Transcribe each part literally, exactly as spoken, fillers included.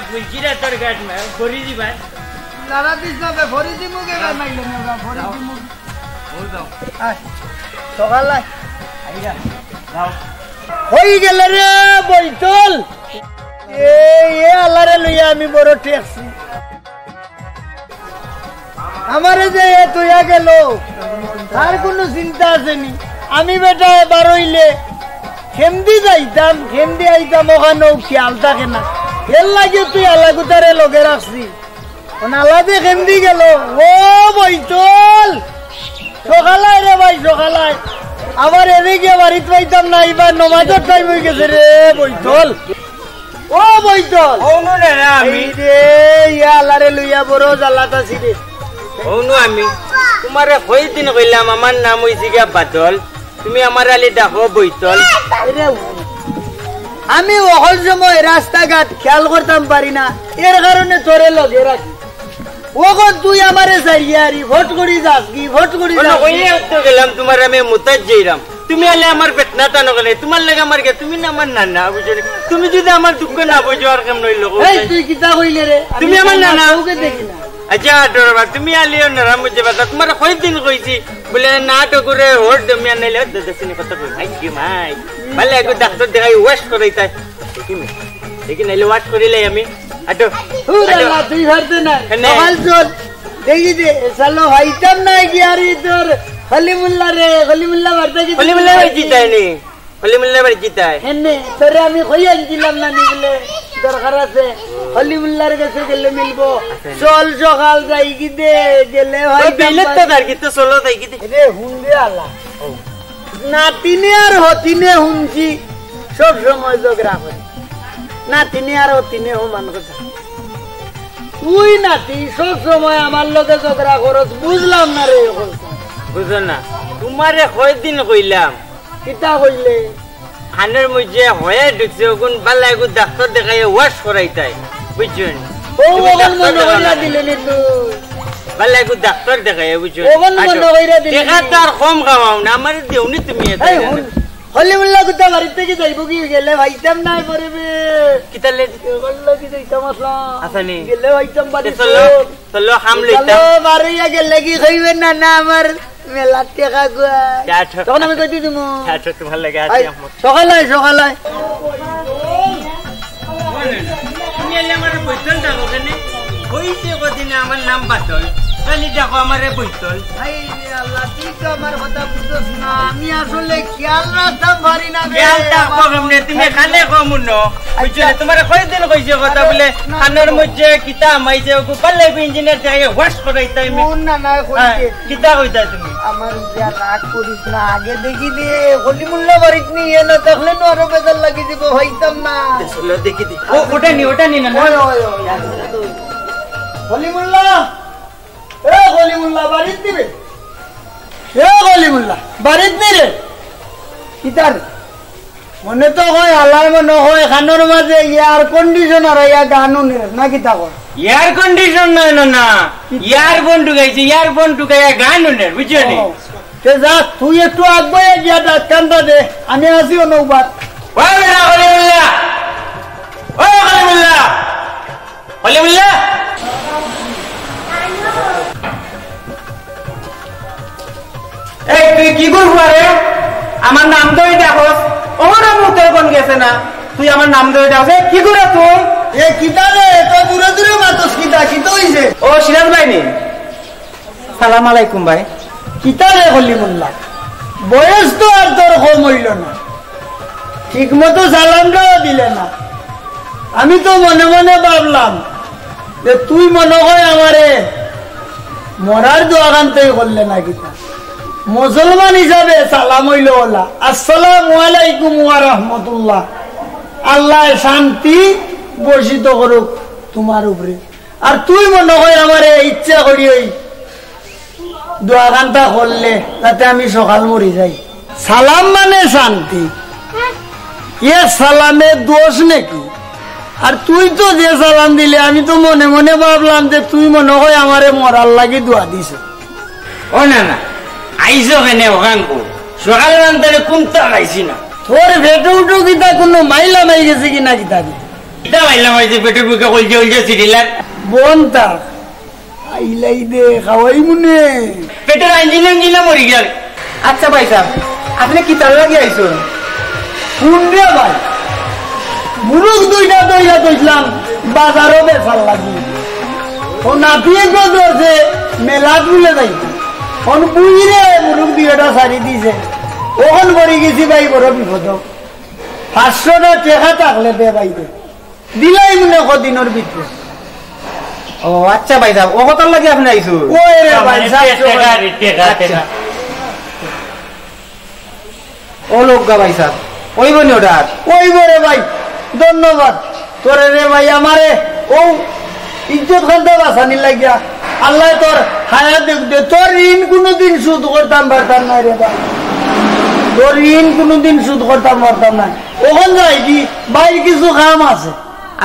ফুলছিরা তোর গাট মা, ভরি দিবা। নারা দিস না বে, ভরি দিমু কে বে, মাইলে না, ভরি দিমু। আয়, সকাল আয়। আইরা, যাও। হই গেল রে বৈতল। এ, এ আল্লারে লইয়া আমি বড় ঠেকছি। আমারে যে এ থইয়া গেল, তার কুনু চিন্তা আছে নি? আমি বেটা এবার অইলে খেন্দি যাইতাম, খেন্দি আইতাম, অখানও খেয়াল থাকে না। এর লাগি তুই আলাগুতারে লগে রাখছি। অন আলাদে খেন্দি গেল। ও বৈতল, সকালায় রে ভাই, সকালায়। আবার এদিকে বাড়িত পাইতাম না, এবার নমাজর টাইম অই গেছে রে বৈতল। ও বৈতল। অনো রে আমি। এই রে, ইয়া আল্লারে লইয়া বড় জ্বালাত আছি রে। অনো আমি। তুমারে কয়দিন কইলাম আমার নাম অইছে গিয়া বাদল। তুমি আমারে আলি ডাকো বৈতল। এরে, আমি অকল সময় রাস্তাঘাট খেয়াল করতাম পারি না, এর কারণে তোরে লগে রাখি। অখন তুই আমারে চাইয়া আরি, ফট করি যাস কি, ফট করি অনো যাস কি? কইয়া তো গেলাম তুমারে আমি মুতাজ যাইরাম। তুমি আলে আমার বেদনা টানো কেনে? তুমার লাগি আমার কে, তুমি না আমার নানা, বুঝছো নি? তুমি যদি আমার দুঃখ না বুঝো আর কেমন অইলো, কও এই, তাই? তুই কিতা কইলে রে? আমি তুমি আমার নানা। চউখে দেখি না। আচ্ছা, ডরবা, তুমি আলিও নানা, বুঝতে পারতা। তুমারে কয়দিন কইছি, বুলে না তো করে হোট দমিয়া নাইলে, ও দাদা, সিনে কথা কই, মাই কি মাই? ভালা একটু ডাক্তার দেখাই, ওয়াশ করাই তাই। দেখি নি, দেখি নাইলে ওয়াশ করিলাই আমি। আটো, ও আটো। দাদা, তুই হারতে না। এনে। সকাল চল। দেখি দে, চলো, হইতাম না কি আর ই তোর হলিমুল্লা রে, হলিমুল্লা বাড়িত কি হলিমুল্লা বাড়িত যাইতায় নি? হলিমুল্লা বাড়িত যাইতায়? এনে, তোরে আমি কই আনছিলাম না নি বলে দরকার আছে। হলিমুল্লার গেছে গেলে মিলবো। আছে নি? চল সকাল যাই কি দে, গেলে ওই হইতাম বিলেত না। তো দাঁড় কি তো চলো যাই কি দে। রে, হুন রে আলা। ও। নাতিনে আর হতিনে হুনছি, সব সময় ঝগড়া করে। নাতিনে আর হতিনে সমান কথা। তুই নাতি সব সময় আমার লগে ঝগড়া করস, বুঝলাম না রে অখন। বুঝো না, তুমারে কয়দিন কইলাম। কিতা কইলে? কানর মধ্যে হয়ে ঢুকছে, অগুন ভালা এগু ডাক্তার দেখাইয়া ওয়াশ করাইতায়, বুঝছো নি? ও, তুমি অখন ডাক্তার মনো দেখাও কইরা না। দিলে নি তুই? ভালা এগু ডাক্তার দেখাইয়া, বুঝছো নি? অখন আচ্ছা, মনো কইরা দিলে নি? টেকা তো আর কম কামাও না, আমারে দেও নি তুমি এটা এই জানো। হুন, হলিমুল্লা কুতা বাড়িত থাকি যাইবো কি গেলে ভাইতাম না পরে বে। কিতা লে? এবার লাগি যাইতাম আসলাম। আচ্ছা নি? গেলে ভাইতাম বাড়ি তে চলো, চল। চলো, হাম লইতাম। চলো, বারইয়া গেলে কি কইবে না, না আমার মেলা টেকা গুয়া। যা, ঠক। তখন আমি কই দিমু। যা, ঠক, তোমার লাগে আছি আই, আমার। সকালে আই, সকালে আই। তুমি এলে আমারে বৈতল ডাকো কেনে? কইছে কদিনে আমার নাম বাদল। খালি ডাকো আমারে বৈতল। হায় রে আল্লাহ, তুই তো আমার কথা বুঝছস না। আমি আসলে খেয়াল রাখতাম পারি না রে। খেয়াল রাখবো কেমনে? তুমি কানে কম হুনো। বুঝছো না? আচ্ছা। তোমারে কয়দিন কইছে কথা আরে, বলে, না, কানর না। মধ্যে কিতা হামাইছে, ওগু পারলে ইঞ্জিনিয়ার থেকে ওয়াশ করাইতাম। হুন না, না, হ্যাঁ, কইছে। কিতা কইতায় তুমি? আমার উপরে আর রাগ করিস না। আগে দেখি দে, হলিমুল্লা বাড়িত নি, এ না থাকলে নু আরো বেজার লাগি দিব, হইতাম না। চলো দেখি দে। ও, ওটা নি, ওটা নি না, না। ওই, ওই, ওই। হলিমুল্লা, এ হলিমুল্লা, বাড়িত নি বে? এ হলিমুল্লা, বাড়িত নি রে? কিতা রে? মনে তো হয়, আল্লাহ মনে হয়, কানর মাঝে এয়ার কন্ডিশনার আইয়া গান হুনের, না কিতা কয়? এয়ার কন্ডিশন নয় না, না। ইয়ারফোন ঢুকাইছে, ইয়ারফোন ঢুকাইয়া গান হুনের, বুঝছো নি? ও, তে যা, তুই একটু আগুয়াইয়া গিয়া ডাক্তারটা দে, আমি আছি অনো উবাত। ওই বেটা, হলিমুল্লা! ওই হলিমুল্লা! হলিমুল্লা! এই, তুই কিগুর ফুয়া রে? আমার নাম ধরি ডাকস? অখনো মুতর গন্ধ গেছে না? তুই আমার নাম ধরি ডাকস? এ, কিগুরে তুই? এ, কিতা রে? এত দূরে দূরে মাতস কিতা? কিতা অইছে? ও, সিরাজ ভাই নি? সালাম আলাইকুম ভাই। কিতা রে হলিমুল্লা? বয়স তো আর তোর কম অইলো না। ঠিক মতো সালামটাও দিলে না। আমি তো মনে মনে ভাবলাম যে তুই মনে হয় আমারে মরার দোয়াখানতেই করলে না কিতা। মুসলমান হিসাবে সালাম অইলো অলা, আসসালামু আলাইকুম ওয়া রাহমাতুল্লাহ, আল্লায় শান্তি বর্ষিত করুক তোমার উপরে। আর তুই মনে হয় আমারে ইচ্ছা করি ওই দোয়াখানটা করলে, যাতে আমি সকাল মরি যাই। সালাম মানে শান্তি, এ সালামে দোষ নাকি? আর তুই তো যে সালাম দিলে, আমি তো মনে মনে ভাবলাম যে তুই মনে হয় আমারে মরার লাগি দোয়া দিছ। ও না না, আইছো কেনে ওখান কো? সকালে রান্তারে কুন্তা খাইছি না। তোর পেটো উঠো কিতা কোনো মাইলা মাই গেছে কি না কিতা দি? ইতা পাইলাম অইছে, পেটর ভুকে কইলজা কইলজা সিরিলার। বন্তা, আইলাই দে, খাওয়াই মনে। পেটর আঞ্জিলে আঞ্জিলে মরি গেল। আচ্ছা ভাইসাব, আপনে কিতার লাগি আইছইন? হুন রে ভাই, মুরুগ দুইটা দইরা দইছলাম বাজারো বেচার লাগি। ও নাতিয়ে গো ধরছে মেলাত বুলে যাইতে। অন বুইরে মুরুগ দুইটা ছাড়ি দিছে। অখন মরি গেছি ভাই বড় বিপদ। পাঁচশো টেকা থাকলে দে ভাই দে। দিলাই মনে কদিনর ভিতরে। ও আচ্ছা ভাইসাব, ও কথার লাগি আপনে আইছইন? ওই রে ভাইসাব, টেকা, টেকা, আচ্ছা। টেকা। ও লোকগা ভাইসাব, অইবো নি অর্ডার? অইবো রে ভাই, ধন্যবাদ। তোরে রে ভাই, আমারে ও ইজ্জত খানটা বাঁচানির লাগিয়া আল্লায় তোর হায়াত দেউক দে। তোর ঋণ কুনুদিন শোধ করতাম পারতাম নায় রে ভাই, তোর ঋণ কুনুদিন শোধ করতাম পারতাম নায়। অখন যাইগি, ভাইর কিছু কাম আছে।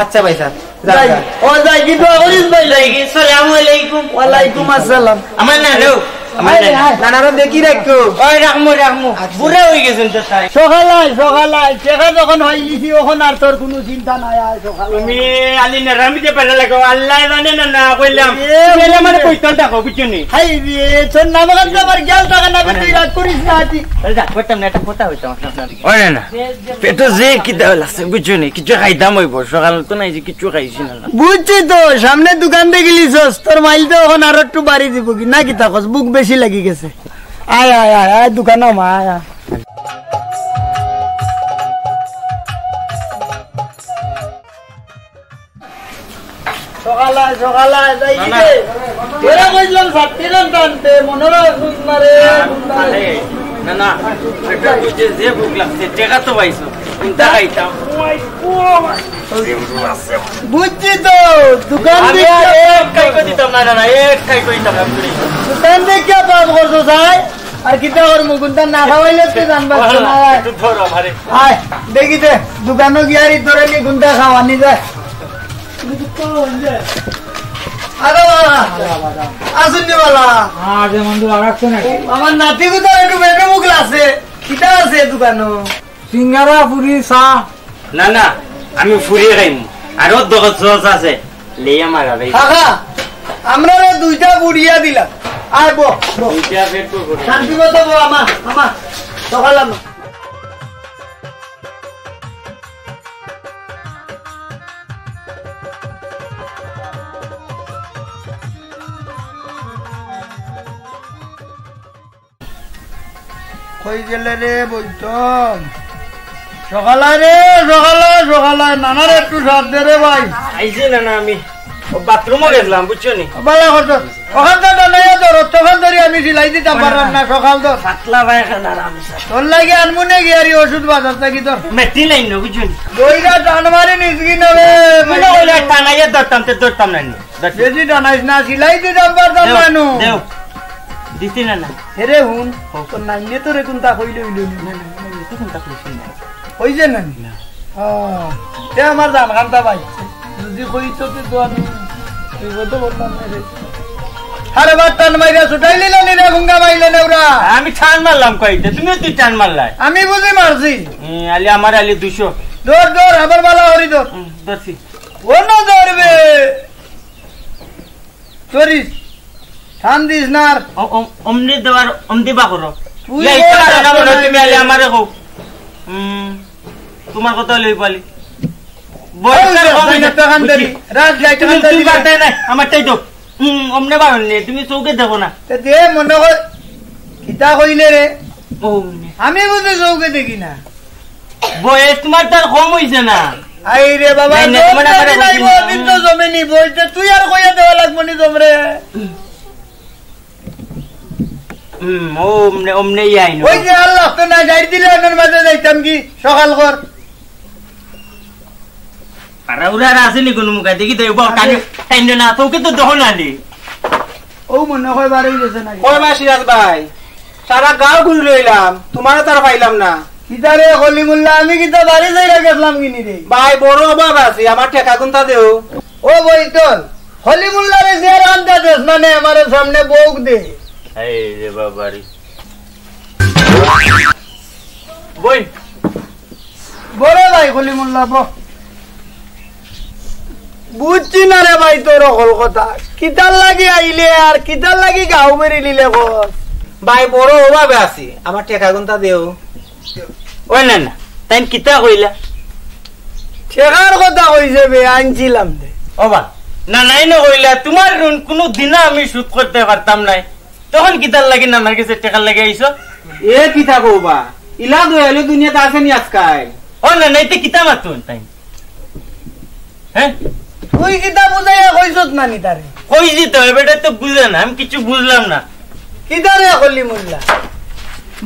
আচ্ছা ভাইসাব, যাই। ও যাইগি, দোয়া করিস ভাই। যাইগি, সালামু আলাইকুম। ওয়ালাইকুম আসসালাম। আমার নানু, আমার আরে, নানু। আয়। নানারে দেখি রাখো। ওই রাখমু, রাখমু। আচ্ছা। বুড়া অই গেছইন তো তাই। সকাল আয়, সকাল আয়। টেকা যখন পাইলিছি, অখন আর তোর কুনু চিন্তা নাই, আয় সকাল আয়। তুমি আলি নেরামি দে পেলা লাগো, আল্লায় জানে না, না কইলাম। এ, তুমি এলে মানে কইতাম দেখো, বুঝছো নি? হাই রে, তোর নাম কান্দা আমার গেল টাকা না, তুই রাগ করিস না, আজি। আরে যা, করতাম না, একটা কথা হইতো আমার সাথে। ওরে না, পেটো যে কিতা লাগছে, বুঝছো নি? কিছু খাইতাম অইবো, সকাল তো নাই যে কিছু খাইছি না। বুঝছি তো, সামনে দোকান দেখিলিছস, তোর মাইল তো অখন আরো একটু বাড়ি দিবো কি না, কিতা কস, ভুক বেশি লাগি গেছে। আয়, আয়, আয়, আয়, দোকানো মা, আয়, আয়। সকাল আয়, সকাল আয়, যাই না, না। রে। এরা কইছিলাম ছাত্রী গান টানতে, মনে হয় খুব মারে, না, খুব মারে। আরে, না, না, এটা বুঝে যে ভুক লাগছে, টেকা তো পাইছো, কোনটা খাইতাম? বুঝছি তো, দোকান আমি দেখে আর এক কাই কই দিতাম না, না, না, এক কাই কই দিতাম না, বুঝলি? দোকান দেখে পাপ করছো, যাই। আর কিতা করমু, কোনটা না খাওয়াইলে তো জানবার তো না, আয়। একটু ধরো আমারে। আয়, দেখি দে, দোকানো গিয়া আর ধরে নি কোনটা খাওয়ানি যায়। আরে বাবা, আসুন নি বালা। আরে বন্ধু, আর আসছো নাকি? আমার নাতি কোথায় একটু পেটে ভুক লাগছে। কিতা আছে দোকানো? সিঙ্গারা, পুরি, চা। না, না, আমি পুরি খাইমু। আরো দশ, দশ আছে। লেয়া মারা ভাই। কাকা, আমরারে দুইটা পুরিয়া দিলাম। আয় বো, বো। দুইটা পেট ভরে। শান্তি মতো বো, আমা, আমা। সকাল আমা। কই গেলে রে বৈতল? সকাল আয় রে, সকাল আয়, সকাল আয়। নানারে একটু সাথ দে রে ভাই। আইছি না, না, আমি ও বাথরুমও গেছিলাম, বুঝছো নি? বালা করছো। ওখান তো টানাইয়া ধর, তখন ধরি আমি সিলাই দিতাম পারলাম না, সকাল ধর। পাতলা পায়খানা আর আমি স্যার। তোর লাগি আনমুনে গিয়া রে ওষুধ বাজার থাকি ধর। মেটি নাই না, বুঝছো নি? দইরা টান মারি নিস কি না রে? মনে হইলে টানাইয়া ধরতাম, তে ধরতাম না নি। বেশি টানাইস না, সিলাই দিতাম পারতাম দেও, না নু। দেও। দিতি না, না। হেরে হুন, ও। তোর নাইনে তোরে কোনটা কইলে অইলো নি? না, না, না, না, তো কোনটা কইছি না। কইছে না নি? না। ও, তে আমার জান খান্তা ভাই। যদি কইতো তে তো আমি বিপদে পড়তাম না রে। আরে বাদ টান মাইরা ছুটাই লিলে নি রে, গুঙ্গা মাইলে নে ওরা। আমি টান মারলাম কইতে, তুমিও তুই টান মারলাই। আমি বুঝি মারছি। হুম, আলি আমার আলি দুইশো। ধর, ধর, আবার বালা হরি ধর। হুম, ধরছি। ও না ধরবে। ধরিস। টান দিস না আর। ও, ও, অমনি দেওয়ার, অমনি বা করো। তুই ইয়া, বল, ইচ্ছা করে না বলো, তুমি আলে আমারে কও। হুম, তোমার কথা লই পালি। বল, ওই তার যে, কম অইছে। একটা কান ধরি। বুঝছি। রাত যাইতে তুমি, কান ধরি। তুমি বার্তায় নাই, আমারটাই তো। হুম, অমনে বারণ নেই, তুমি চোখে দেখো না। তে দে মনে কর, কিতা কইলে রে? ও, অমনে। আমি বুঝি চোখে দেখি না। বয়স তোমার তার কম হইছে না। আই রে বাবা, নাই, নাই, জম তোমার জমি আবার নাই, বুঝি না। ওদিন তো জমে নি, বলতে তুই আর কইয়া দেওয়া লাগবো নি জমরে। হুম, ও অমনে, অমনে ইয়া আইন। ওই যে আল্লাহ তো না যাই দিলে ওনার মাঝে যাইতাম কি সকাল কর। আর ওরা আর আসেনি কোনো মুখে, দেখি তো, বাবা, টাইম, আরে। টাইম না, তোকে তো দহন আলি। ও মনে হয় বার হয়ে গেছে নাকি? কই বা সিরাজ ভাই? সারা গাঁও ঘুরি লইলাম, তোমারও তার পাইলাম না। কিতা রে কলিমুল্লাহ, আমি কিতা বাড়ি যাইরা গেছলাম কিনি রে? ভাই, বড় অভাব আছে, আমার টেকা কুন্তা দেও। ও বৈতল, কলিমুল্লাহরে যে আর আনতা দেস না নে, আমার সামনে বউক দে। এই রে বাবা রে। বই। বড় ভাই কলিমুল্লাহ, বউ। বুঝছি না রে ভাই তোর অকল কথা। কিতার লাগি আইলে আর কিতার লাগি গাঁও বেরিলিলে কস? ভাই, বড় অভাবে আছি, আমার টেকা গুনতা দেও। ওই না না, তাইন কিতা কইলা? টেকার কথা কইছে বে, আনছিলাম দে। ও বা, না, নাই না কইলা, তোমার ঋণ কুনু দিনও আমি শোধ করতে পারতাম নায়। তখন কিতার লাগি নানার গেছে টেকার লাগি আইছো? এ কিতা কও বা? ইলা দয়ালু দুনিয়াত আছে নি আজকাল? ও না, নাই তে কিতা মাতুন তাইন? হ্যাঁ? তুই কিতা বুঝাইয়া কইছত না নি তারে? কইছি তো, এবারে তো বুঝে না, আমি কিছু বুঝলাম না। কিতা রে কলি মোল্লা?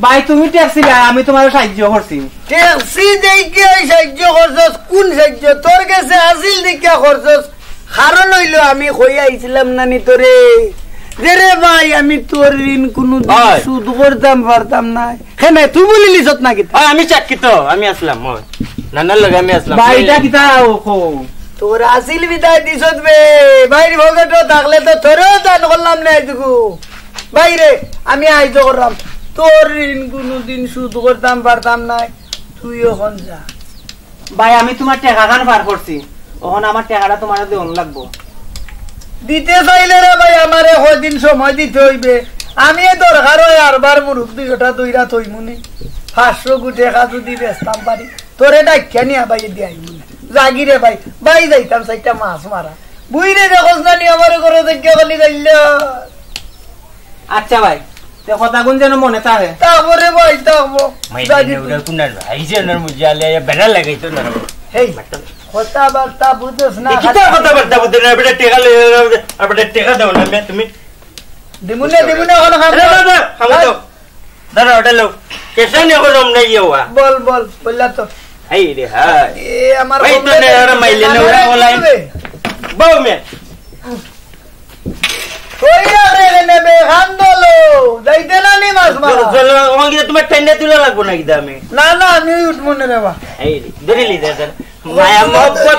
ভাই, তুমি ট্যাক্সি ভাই, আমি তোমারে সাহায্য করছি। ট্যাক্সি দেখিয়া সাহায্য করছস? কোন সাহায্য? তোর গেছে আছিল দেখিয়া করছস? কারণ অইলো আমি কই আইছিলাম না নি তোরে, যে রে ভাই, আমি তোর ঋণ কুনু দিন শোধ করতাম পারতাম না। হে নাই, তুই বলিলিছত না কিতা? ওই, আমি সাক্ষী তো, আমি আসলাম, ওই। নানার লগে আমি আসলাম। ভাই, এটা কিতা ও কো? তোর আসিল বিদায় দিছত বে, ভাইর পকেটো থাকলে তো তোরেও দান করলাম না এটুকু। ভাই রে, আমি আইজ করলাম, তোর ঋণ কুনু দিন শোধ করতাম পারতাম না, তুই অখন যা। ভাই, আমি তোমার টেকাখান পার করছি, অখন আমার টেকাটা তোমারে দেওন লাগবো। দিতে চাইলে রে ভাই, আমারে কয়দিন সময় দিতে অইবে। আমি এ দরকার অয় আরবার মুরব্বি ওটা দইরা থইমুনি। পাঁচশো গু টেকা যুদি বেচতাম পারি, তোরে ডাকিয়া নিয়া ভাই দিয়া আইমুনি। যাগি রে ভাই, ভাই যাইতাম চাইরটা মাছ মারা। বুইরে দেখোস না নি আমারে ঘরো দেখিয়া খালি যাইলা। আচ্ছা ভাই, তে কথাগুন যেন মনে থাকে। থাকবো রে ভাই, থাকবো। মাইরে যাবি নে তুই। ওরা কোন আর ভাই যে ওনার মুজে আলে আয়া বেড়া লাগাইতো না রে। হেই, কথাবার্তা বুঝোস না, এ কিতা খালি কথাবার্তা বুঝে না? বেটা টেকা লই, আর বেটা টেকা দাও না বে তুমি। দিমুনে, দিমুনে, ওখানে খান। আরে, দাও, দাও, খাবো দাও। দাঁড়া, ওটা লও। কেসে নিয়ে এখন রম নাই ইয়ে হওয়া। বল, বল, বললা তো। এই রে, হায়। এ, আমার ভাই, তো কমরে নে, ওরা মাইলে নে, ওরা বলাই। বউ মে। কই আর রে নেবে, খান দলো। যাইতে না নি মাছ মারা। চলো, চলো, ওখান গিয়ে তোমার টেন্ডে তুলে লাগবো নাকি দামে? না, না, আমি উঠবো না রে বা। এই রে, ধরিলি দে, ধর। মায়া মহব্বত।